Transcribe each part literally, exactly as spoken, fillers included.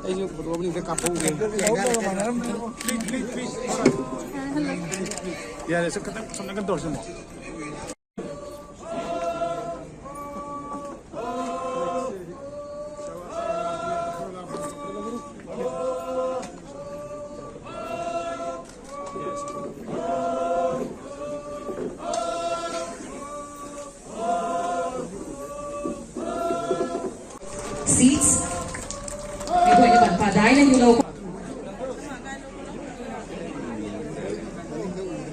ꯑꯩꯁꯨ ꯐꯣꯇꯣ ꯑꯃꯅꯤꯗ ꯀꯥꯞꯍꯧꯒꯦ꯫ ꯌꯥꯔꯦ, ꯁꯨꯝ ꯈꯤꯇꯪ, ꯁꯨꯝ ꯅꯥꯀꯟ ꯇꯧꯔꯁꯤ ꯑꯃꯨꯛ꯫ Seats. ꯑꯩꯈꯣꯏꯅ ꯄꯟꯊꯥꯗ ꯍꯥꯏꯅ ꯂꯧ꯫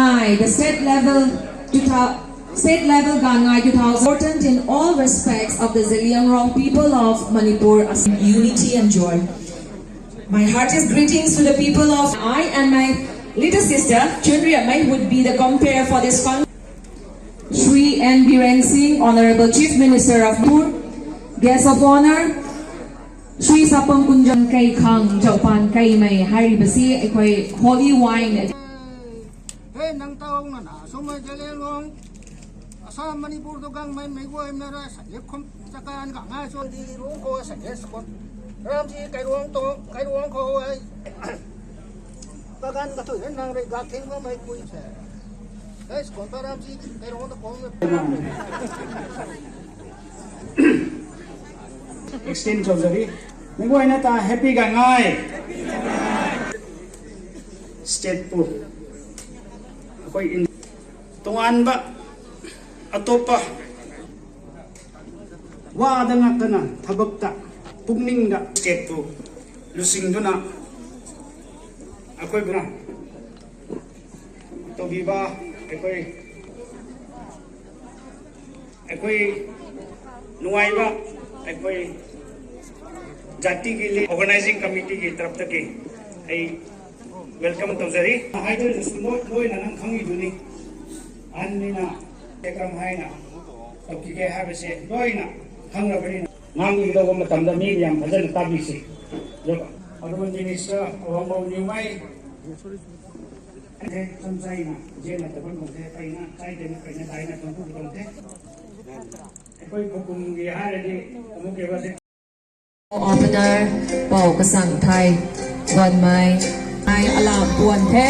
Aye, the state level two thou-, state level Gangngai two thousand important in all respects of the Zeliangrong people of Manipur as unity and joy. My heartiest greetings to the people of I and my little sister Chunri Amai would be the compere for this con- Shri N Biren Singh, Honorable Chief Minister of Manipur, Guest of Honor, Shri Sapam Kunjan Kai Khang, Japan Kai Mai, ꯍꯥꯏꯔꯤꯕꯁꯤ ꯑꯩꯈꯣꯏ holy wine ꯅꯪ ꯇꯧꯅꯅ ꯁꯨꯝ ꯖꯂꯦꯡꯂꯣꯡ ꯑꯁꯥꯝ ꯃꯅꯤꯄꯨꯔꯗ ꯒꯥꯡꯃꯩ ꯃꯩꯒꯣꯏ ꯃꯦꯔꯣꯏ ꯁꯖꯦꯛ ꯈꯨꯝ ꯆꯀꯥꯟ ꯒꯥꯡꯉꯥꯏ ꯁꯣꯟꯗꯤ ꯔꯣꯡꯈꯣ ꯁꯖꯦꯛ ꯁꯀꯣꯟ ꯔꯥꯝꯖꯤ ꯀꯩꯔꯣꯡ ꯇꯣꯡ ꯀꯩꯔꯣꯡ ꯈꯣ ꯑꯩ ꯀꯒꯥꯟ ꯀꯊꯣꯏ ꯅꯪ ꯔꯩ ꯒꯥꯛ ꯊꯦꯡꯕ ꯃꯩ ꯀꯨꯏꯁꯦ ꯑꯩ ꯁꯀꯣꯟ ꯄꯔꯥꯝꯖꯤ ꯀꯩꯔꯣꯡꯗ ꯀꯣꯡ ꯑꯦꯛꯁꯇꯦꯟ ꯇꯧꯖꯔꯤ꯫ ꯃꯦꯝꯕꯔ ꯑꯩꯅ ꯇꯥ ꯍꯦꯄꯤ ꯒꯥꯡꯉꯥꯏ꯫ ꯁ꯭ꯇꯦꯠꯄꯨ ꯑꯩꯈꯣꯏ ꯏꯟ-, ꯇꯣꯉꯥꯟꯕ ꯑꯇꯣꯞꯄ ꯋꯥꯗ ꯉꯥꯛꯇꯅ ꯊꯕꯛꯇ ꯄꯨꯛꯅꯤꯡꯗ ꯁ꯭ꯇꯦꯠꯄꯨ ꯂꯨꯆꯤꯡꯗꯨꯅ ꯑꯩꯈꯣꯏꯕꯨꯅ ꯇꯧꯕꯤꯕ ꯑꯩꯈꯣꯏ ꯑꯩꯈꯣꯏ ꯅꯨꯡꯉꯥꯏꯕ ꯑꯩꯈꯣꯏ ꯖꯥꯇꯤꯒꯤ ꯑꯣꯔꯒꯅꯥꯏꯖꯤꯡ ꯀꯃꯤꯇꯤꯒꯤ ꯇꯔꯞꯇꯒꯤ ꯑꯩ ꯋꯦꯜꯀꯝ ꯇꯧꯖꯔꯤ꯫ ꯍꯥꯏꯗ꯭ꯔꯁꯨ ꯂꯣꯏ-, ꯂꯣꯏꯅ ꯅꯪ ꯈꯪꯉꯤꯗꯨꯅꯤ꯫ ꯑꯍꯟꯅꯤꯅ ꯀꯔꯝ ꯍꯥꯏꯅ ꯇꯧꯈꯤꯒꯦ ꯍꯥꯏꯕꯁꯦ ꯂꯣꯏꯅ ꯈꯪꯂꯕꯅꯤꯅ ꯉꯥꯡꯒꯗꯧꯕ ꯃꯇꯝꯗ ꯃꯤ ꯌꯥꯝ ꯐꯖꯅ ꯇꯥꯕꯤꯁꯤ꯫ ꯑꯗꯨꯒ ꯑꯗꯨꯒ ꯃꯤꯅꯤꯁꯇꯔ ꯑꯋꯥꯡꯕꯧ ꯅ꯭ꯌꯨꯃꯥꯏ ꯆꯝꯆꯥꯏꯅ ꯖꯦꯜꯅ ꯇꯧꯕ ꯉꯝꯗꯦ, ꯐꯩꯅ ꯆꯥꯏꯗꯦꯅ ꯐꯩꯅ ꯂꯥꯏꯅ ꯈꯪꯕ ꯉꯝꯗꯦ꯫ ꯑꯩꯈꯣꯏ ꯈꯨꯄꯨꯝꯒꯤ ꯍꯥꯏꯔꯗꯤ ꯑꯃꯨꯛ ꯀꯩꯕꯁꯦ ꯑꯣꯄꯅꯔ ꯄꯥꯎ ꯀꯁꯥꯡ ꯊꯥꯏ ꯒꯣꯟꯃꯥꯏ alarm ꯄꯨꯋꯟꯊꯦ꯫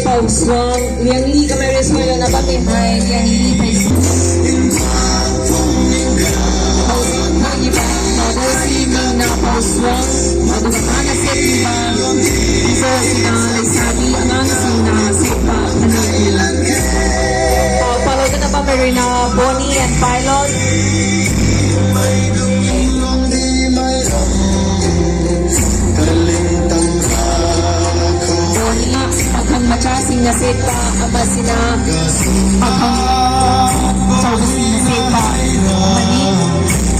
Pausuang Liangli ka marriage hoy na ba me hai Liangli pai. Pausuang na Pausuang. Aduh ana set ba. Iso sina laisabi angang sina set ba. Pausuang na ba Marina Bonnie and Pilot. Pakhang machasing na setpa amasina pakhang chawsing na setpa mani.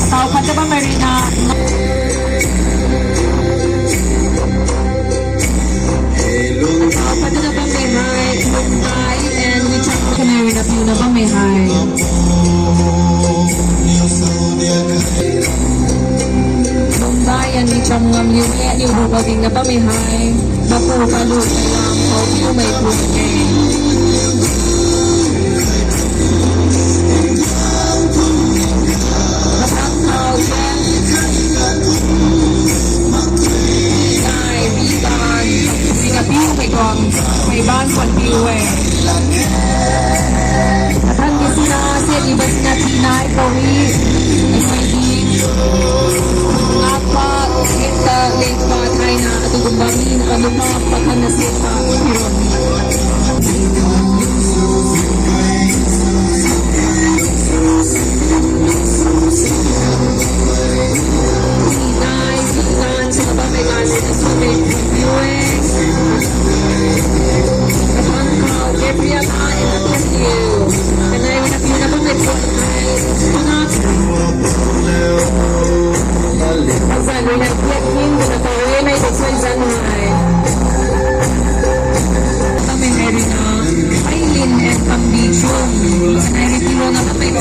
Tau khataba Marina. Niu ru ma ding na pa mei hai, mapu kalu mei lam khou piu mei puan e. Mathang khou e. Nai, ri dan, ri na piu mei guang, mei ban kuan piu e. Mathang ki sina, se ni ba sina ti nai khou ri, mei di. Ngakpa, hekta, lekpa, thaina, atu kumba mi, anu pa, pakhan na se pa, piron. Tamei Merina, Aileen and Tambi Chung. Anai Ricky Rona tamei.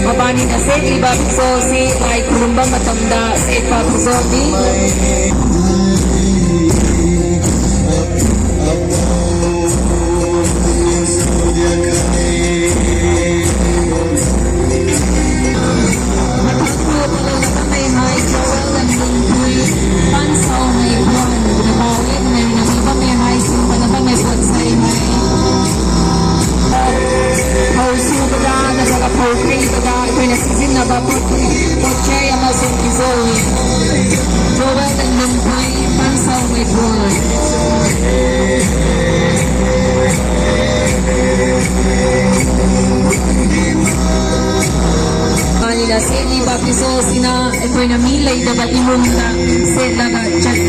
Mabani na se iba so si ai kurumba matamda se pa puzo ni. Ani na seni ba piso sina, akoina mi leidaba imumna setlaga chat